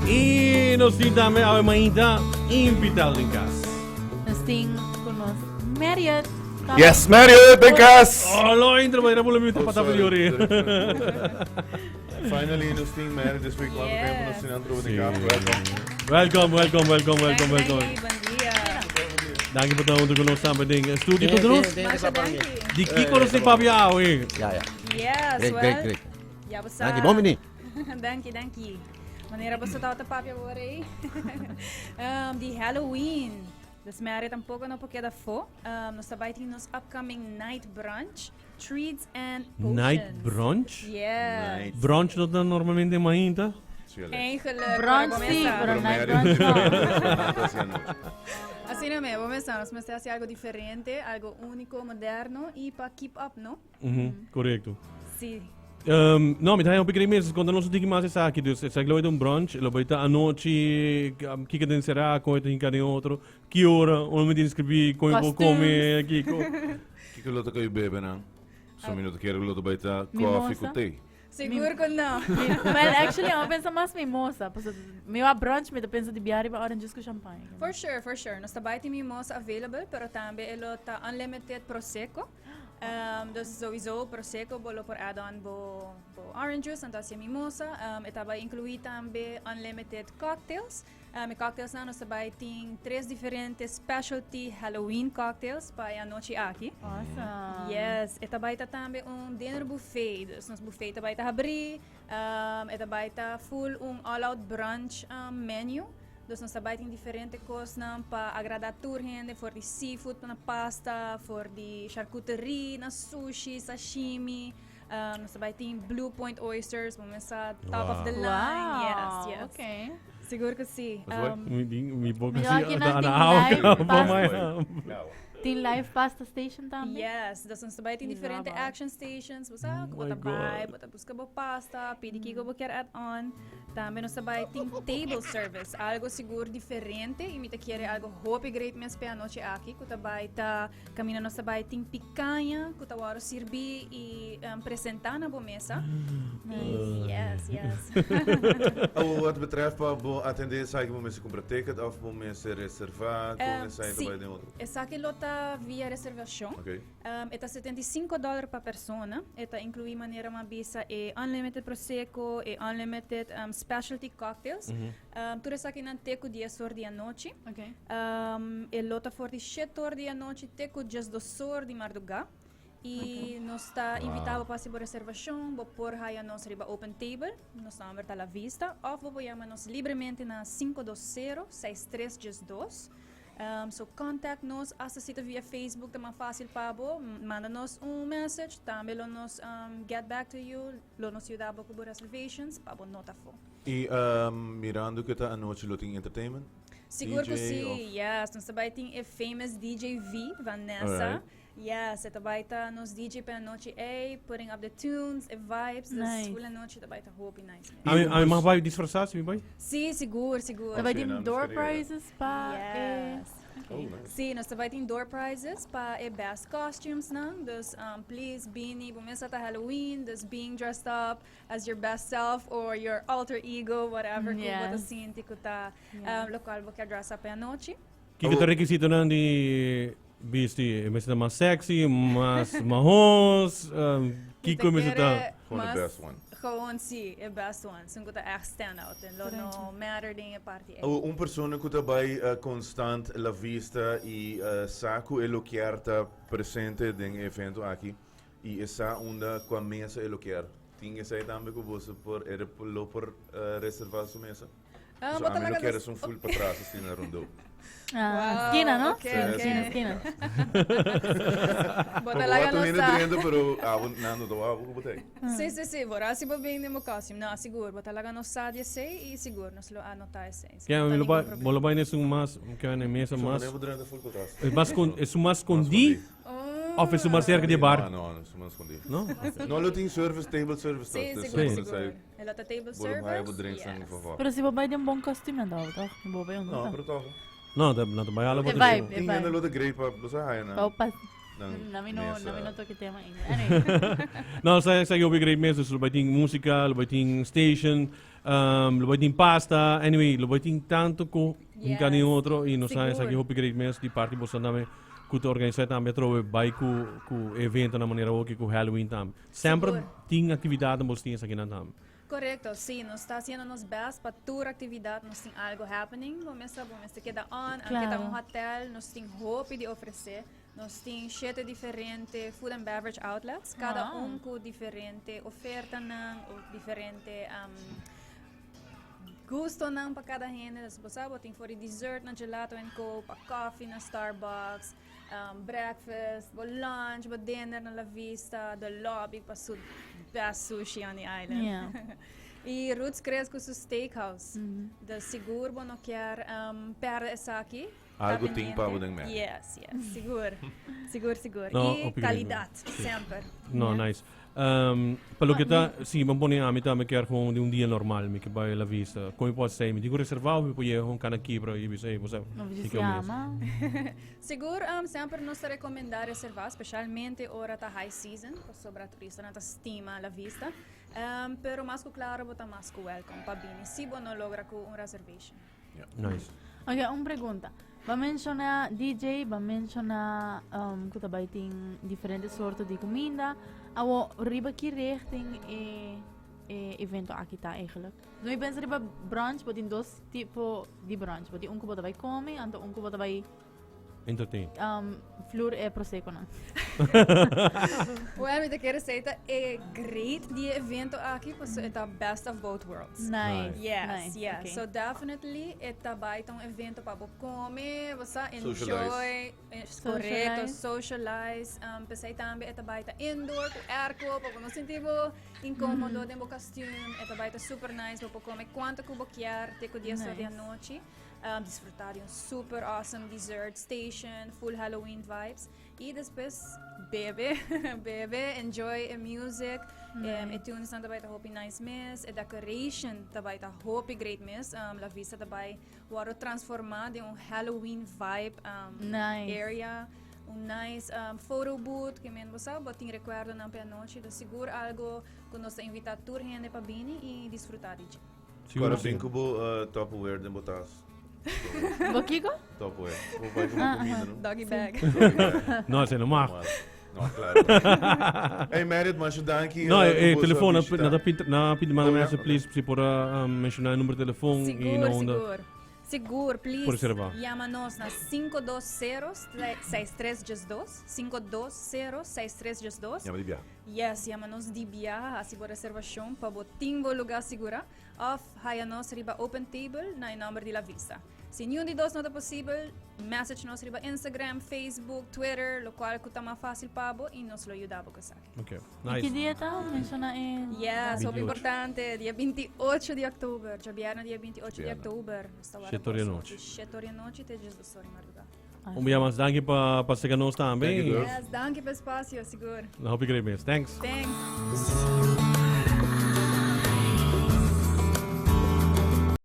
Y nos tin tambe awe mainta invitado den cas. Nos tin con nos Marriott. Yes, Marriott den cas. Oh, lo entra, maar era mi Oh, pata sorry. yori. Finally, nos tin Marriott this week. Cuanto tempo nos tin antro den cas. Welcome. Welcome, welcome, welcome, welcome, welcome. Bon dia. Danki pa ta hunto cu nos tambe den studio. Tot nos. Masha danki. Di kiko nos tin papia awe? Ja. Yes, Great, well. great, great. Ja, bo sa. Danki, bon bini. Danki, danki. Manera boso tabata papia awor ei. Di Halloween. Dus Mary tampoco no por keda afó. Nos ta bai tin nos upcoming night brunch, treats and potions. Night brunch? Yes. Night. Brunch no ta normalmente mainta? Sí, Alex. Eigenlijk. Brunch pero sí, bo pero Pero night Mary brunch no. Asina mes, bo mesa, nos mester haci algo diferente, algo unico, moderno y pa keep up, no? Correcto. Sí. No, mi ta hopi cree mes, conta nos un tiki mas esaki. Dus esaki lo bai ta un brunch, lo bai ta anochi, kiko den será, con e hinca den otro, ki ora, unda mi tin inscribí, con e por come, kiko. Kiko lo ta cu e bebe nan? So mi no ta kere lo ta bai ta Mimosa. coffee cu thee. Sigur cu no. Well, actually, mi a pensa mas mimosa. Pasobra mi wak brunch, mi ta pensa di bia riba orange juice cu champagne. For sure, for sure. Nos ta bai tin mimosa available, pero tambe e lo ta unlimited prosecco. Dus sowieso prosecco bo lo por add on bo bo orange juice, anto hacia mimosa. E ta bai inclui tambe unlimited cocktails. E cocktails nan nos ta bai tin tres diferente specialty Halloween cocktails pa e anochi aki. Awesome. Yes, e ta bai ta tambe un dinner buffet. Dus nos buffet ta bai ta habri. E ta bai ta full un all out brunch menu. Dus nos ta bai tin diferente kosnan pa agradá tur hende, for di seafood na pasta, for di charcuterie na sushi, sashimi. Nos ta bai tin Blue Point oysters, bo mester sa top of the line. Wow, Yes, yes. okay. Sigur ku si. Mi tin mi boca Mi si aki nan na tin awa live pa pasta. mai. Tin live pasta station tambe? Yes, dus nos ta bai tin diferente Love. action stations. Bo sa, ku bo Oh my ta bai, God. bo ta buska bo pasta, pidi kiko bo kier add on. Tambe nos ta bai tin table service, algo sigur diferente y mi ta kere algo hopi great mes p'e anochi aki cu ta bai ta caminda nos ta bai tin picaña cu ta worde sirbi y presenta na bo mesa. Y yes, yes. Awor wat betreft pa bo atende esaki bo mester cumpra ticket of bo mester reserva con esaki ta bai den otro? Esaki lo ta via reservacion. Okay. E ta 75 dollar pa persona. E ta inclui manera mi a bisa e unlimited prosecco, e unlimited specialty cocktails. Tur esakinan te cu dies or di anochi. E lo ta for di shete or di anochi te cu diesdos or di marduga. Y nos ta invita bo pa haci bo reservacion. Bo por haya nos riba Open Table. Nos nomber ta La Vista. Of bo por yama nos libremente na 520 6312. So contact nos, hasta si ta via Facebook ta mas facil pa bo, manda nos un message, tambe lo nos get back to you, lo nos yuda bo cu bo reservations pa bo no ta fo. Y mirando cu ta anochi lo tin entertainment? Sigur cu DJ si, of? yes, nos ta bay tin e famous DJ V, Vanessa. Alright. Yes, e ta bay ta nos DJ pa e anochi ey, putting up the tunes, e vibes, dus Nice. full anochi ta bay ta hopi nice mes. Ami mag bay disfrasa si mi bay? Si, sigur, sigur. Ta bay Sí, tin no, nos door quería. prizes pa e... Yes. Oh, nice. Si, nos ta bay tin door prizes pa e best costumes nan, dus please bini, bo mester ta Halloween, dus being dressed up as your best self or your alter ego, whatever cu bo ta Yes. sinti cu ta locual bo kier dress up e anochi. Kiko ta rekisitonan di bisti? E mester ta mas sexy, mas mahos? Kiko e mester ta? Gewoon de best one. Gewoon si, e best one. Esun ku ta echt stand out. En lo no matter den e parti ei. Un persona ku ta bai constant La Vista i sa ku e lo kier ta presente den e evento aki i e sa unda kua mesa e lo kier. Tin esei tambe ku boso por e lo por reserva su mesa? Ah, So, bo ta ami lo laga kier nos- esun full patras asina rondó. Ah, Wow, skina, no? ok, ok. Skina, skina. Bo ta laga nos Bo sa. drenta, pero abo nando to abo ku bo tei. Si, si, si. Bo rasi bo bin den bo costume. No, sigur. Bo ta laga nos sa di esei i sigur nos lo anota esei. Ke No ta mi lo ningun bai, problema. bo lo bai nesun mas, ke na mesa So, mas, wanneer bo drenta full patras. es mas con, esun mas skondí of esun mas cerca di e bar? No, no, esun mas skondí. No? No lo tin service, table service Si, toch? Dus sigur, bo sigur. sa- E lo ta table Bo lo haya bo service. drinks en Yes. favor. Pero si bo bai den bon costume dan toch? Bo bai un No, pero toch. No, ta, no ta bai ala E bo vibe, e Tin hende vibe. lo ta great pa bo sa haya nan. Pa pas. Nan Na mi no, na mi no mesa. toque tema ainda. Anyway. No, sa sa hopi great mes, dus lo bai tin musica, lo bai tin station. Lo bai tin pasta, anyway, lo bai tin tanto ku hinka ni otro y nos sa esaki hopi great mes di parti boso tambe ku ta organisa tambe atrobe bai ku ku evento na manera hoki ku Halloween tambe. Semper tin actividad boso tin esakinan tambe. Correcto, si, nos ta haciendo nos best pa tur actividad nos tin algo happening. Bo mester, bo mester keda on, aunke ta un hotel, nos tin hopi di ofrece. Nos tin shete diferente food and beverage outlets, cada un cu diferente ofertanan o diferente gustonan pa cada hende. Dus bo sa, bo tin for di dessert na Gelato and Co, pa coffee na Starbucks, breakfast, bo lunch, bo dinner na La Vista, The Lobby pa su best sushi on the island. Y Roots Chris cu su steakhouse. Dus sigur bo no kier perde esaki. Algo tin pa bo den merk. Yes, yes, sigur. Sigur, sigur. No, y hopi calidad, semper. No, nice. Pa loke ta, si, ban pone ami tambe kier gewoon di un dia normal, mi ke bai La Vista. Kon mi por hasi? Mi tin ku reserva of mi por yega gewoon kana kibra y bisa, hey, bo sa, No, mi just ke un mes. yama. Sigur, semper nos ta recomenda reserva, specialmente ora ta high season, pasobra turistanan ta stima La Vista. Pero mas ku claro bo ta mas ku welcome pa bini, si bo no logra ku un reservation. Nice. Ok, un pregunta. Ba menciona DJ, ba menciona ku ta bai tin diferente soorten di comida. Awo, riba ki richting e evento aki ta eigenlijk? No, mi pensa riba brunch, bo tin dos tipo di brunch. Bo tin un ku bo ta bai come, anto un ku bo ta bai Entertain. Flur e prosecco nan. Well, mi ta kere say ta e great di e evento aki, paso e ta best of both worlds. Nice. Yes, nice. yes. Okay. So definitely e ta bai ta un evento pa bo come, bo sa enjoy, Socialize. Correcto, Socialize. socialize. Pesey tambe e ta bai ta indoor cu airco pa bo no sinti bo incomodo den bo costume. E ta bai ta super nice, bo por come cuanto cu bo kier te cu 10 or di Nice. anochi. Disfruta di un super awesome dessert station, full Halloween vibes. Y despues bebe, bebe, enjoy e music. E tunes nan ta bai ta hopi nice mes, e decoration ta bai ta hopi great mes. La Vista ta bai wordo transforma den un Halloween vibe area. Un nice photo booth, ke men bo sa, bo tin recuerdonan pe anochi. Ta sigur algo ku nos ta invita tur hende pa bini y disfruta di dje. Sigur Kòrda si. bin ku bo Tupperware den bo tas. Bo kiko? Tupperware. Bo bai ku bo kumida, no? Doggy bag. Doggy bag. No, esei no mag. No, klaro. Hey Merit, masha danki. No, ku e boso a telefon, na bishita. na ta pinta, na pinta manda Oh, ja? message, please, si por a menshoná e number di telefon i na Sigur, unda. sigur. Sigur, please. Por reserva. Yama nos na 520-6312. 520-6312. Yama di bia. Yes, yama nos di biaha, hasi bo reservacion pa bo tin bo lugar sigura of haya nos riba Open Table na e nomber di La Vista. Si niun di dos no ta posibel, message nos riba Instagram, Facebook, Twitter, locual cu ta mas facil pa bo y nos lo yuda bo cu esaki. Ok, Y nice. ki dia ta? Menciona e Yes, hopi 28. importante, dia 28 di october, djabièrnè dia 28 di Djabièrnè. october. Nos ta wara Shete ora di boso anochi. di shete ora di anochi te diesdos ora di marduga. Un bia mas danki pa pa sega nos tambe. Thank you, girls. Yes, danki pa espacio, sigur. Hopi great mes. Thanks. Thanks.